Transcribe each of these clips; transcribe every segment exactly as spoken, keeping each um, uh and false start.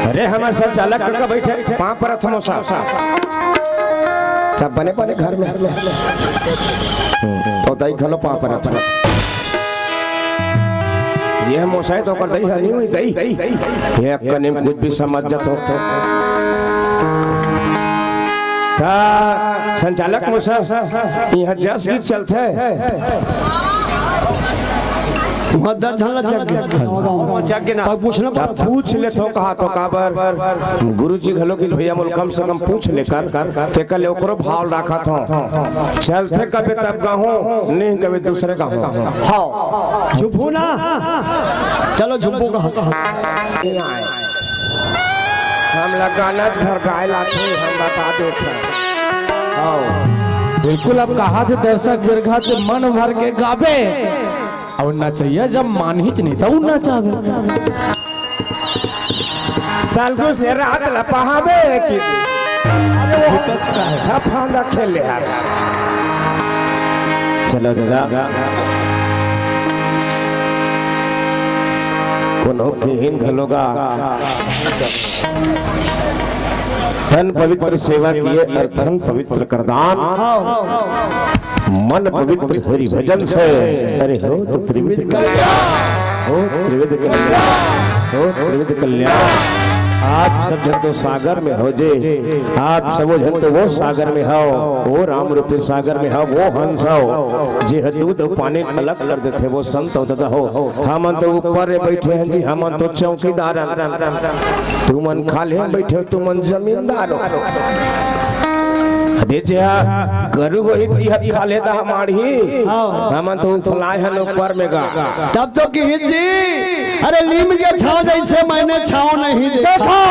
अरे, हमर संचालक कका बइठे, पाँव परत हँव मोसा। सब बने बने घर में। हम्म, तो दाई घलो पाँव परत हे। ये मोसा हे तो ओकर दाई हे, नहीं होही दाई। ये कने कुछ भी समझ जाथो। त संचालक मोसा, इहाँ जस गीत चलथे। वहाँ दस झन ला चक गे। चक गे ना। अब पूछना पड़त हे। पूछ लेथों, कहत हों काबर, गुरुजी घलो कहिस भइया मोला कम से कम पूछ ले कर, तेकर ले ओकरो भाव राखत हों। चलथे कबे तब गाहूँ, नहीं कबे दूसरे गाहूँ। हाँ। झुम्पू ना। चलो झुम्पू कहत हों। हमला गाना भर गाए ला आथे, हम बता देथन। आओ। बिल्कुल, अब कहत हे दर्शक बिरहा से मन भर के गाबे, अउ नचइया जब मानही च नहीं, तब नचाबे। तलगुस ले रात ल पहाबे कि अरे, वो अच्छा फांदा खेल ले हस। चलो दादा, कोनो किहिन घलो गा। तन पवित्र सेवा किए, अर्थन पवित्र करदान। मन पवित्र हरि भजन से। अरे हो तो त्रिविध कल्याण, हो त्रिविध कल्याण, हो त्रिविध कल्याण। आप सब झन तो सागर में हो जे, आप सबो झन तो वो सागर में हो, वो राम रूपी सागर में हो, वो हंस हो, जे ह दूध अउ पानी अलग कर देथे, वो संत हो दादा हो। हमन तो ऊपर रे बइठे हन जी, हमन तो चौकीदार हन। तुमन खाल्हे म बइठे हो, तुमन जमींदार हो। अरे जे हा गरू होही तिहा खाल्हे त माड़ही। हाँ। हमन तो उफलाए हन ऊपर में गा। तब तो किहिस जी, अरे नीम के छाँव जइसे मैंने छाँव नहीं देखा। देखा।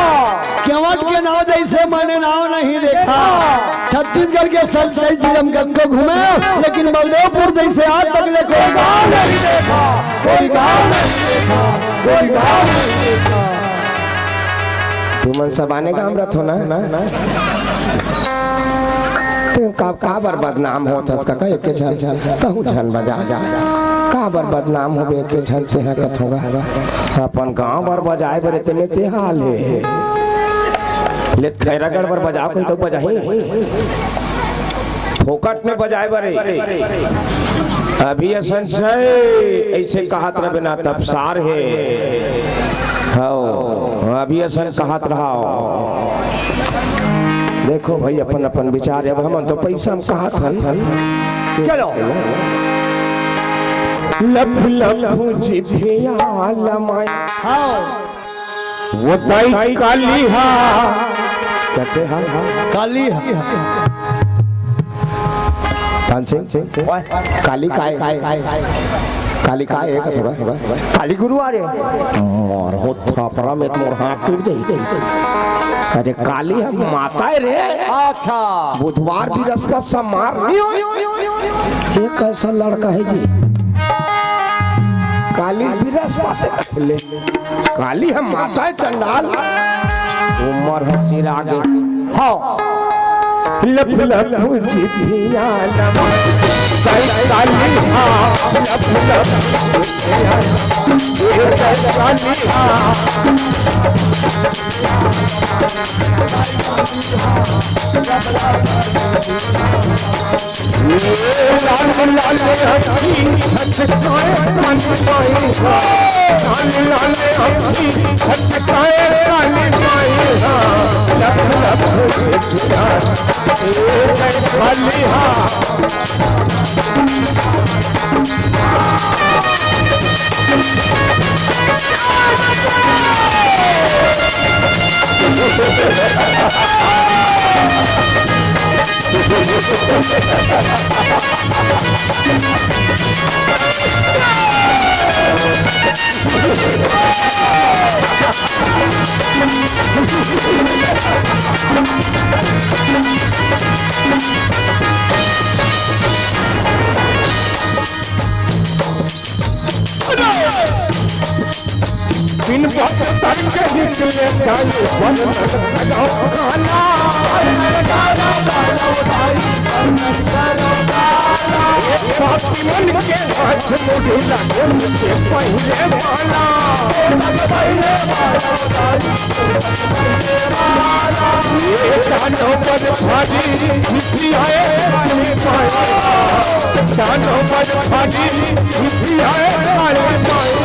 केवट के नाव जइसे मैंने नाव नहीं देखा। छत्तीसगढ़ के सत्ताईस जिला में कतको घूमे, लेकिन बलदेवपुर जइसे आज तक ले कोई गाँव नहीं देखा, कोई गाँव नहीं देखा, कोई गाँव नहीं देखा। तुमन सब आने गाँव रथो ना? ते का, काबर बदनाम होत हस कका, एके झन, तहूँ झन बजा। काबर बदनाम होबे एके झन, तेहा कथों गा। अपन गाँव बर बजाए बर इतने ते हाल हे। ले त खैरागढ़ बर बजाओ, कोई तो बजाही। फोकट में बजाए बर हे। अभी असन सही, अइसे कहत रबे ना तब सार हे। हव, अभी असन कहत रहा। देखो भाई, अपन अपन विचार हे। अब हमन तो पइसा म कहत हन। चलो। लफ लफ जिभिया लमाय। हाँ। वो दाई काली हा। कथे हा? काली हा। तानसेन, काली काय? काली काय हे कथों गा? काली गुरुवार हे। मोर हो थपरा में मोर हाथ टूट जाही। अरे काली ह माता हे रे। अच्छा। बुधवार बृहस्पति सोमवार नहीं हो। ये कैसा लड़का हे जी? काली बृहस्पति हे कथे ले। काली ह माता हे चंडाल। उमर ह सिरा गे। हाँ। लफ लफ जिभिया लमाय। काली हा, लफ लफ जिभिया। काली हा। लाल लाल अँखी झटकाए काली माई हा। लाल लाल अँखी झटकाए काली माई हा। लख लख रुपया ए काली हा। बिन बख्तर के निकले दाई, बन लगाओ खाना। एक साथी मन के हाथ मुड़ी लगे, उनके पहले वाला। भाजी, खुशी आए काली माई। दानो बड़ भाजी, खुशी आए काली माई।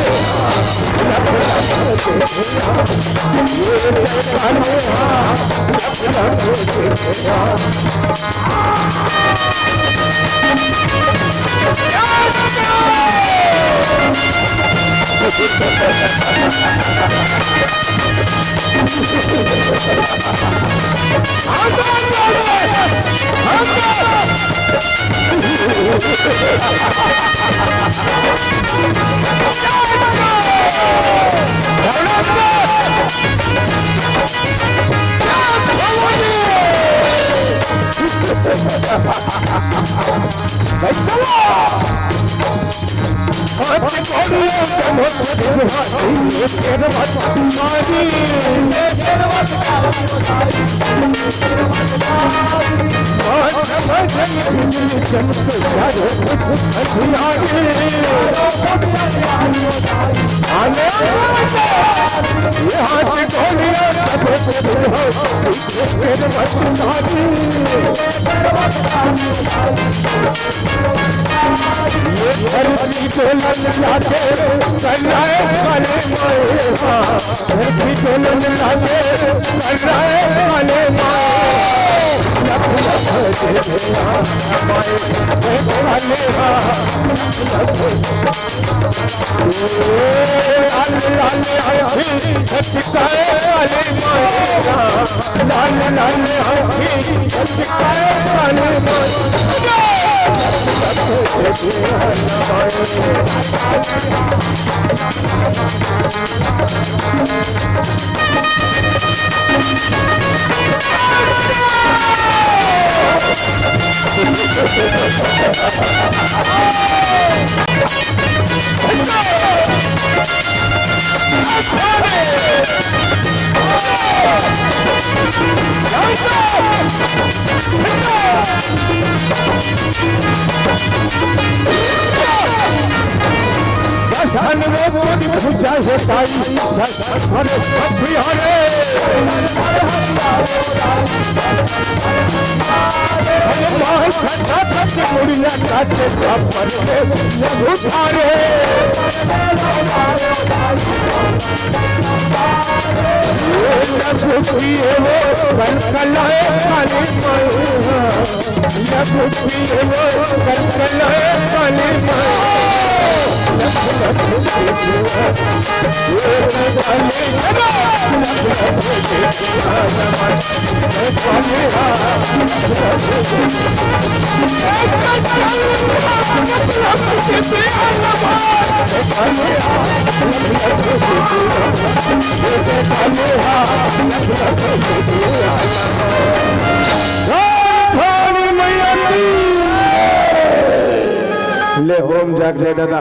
ये जय काली माँ। ले ओम जग जय दादा।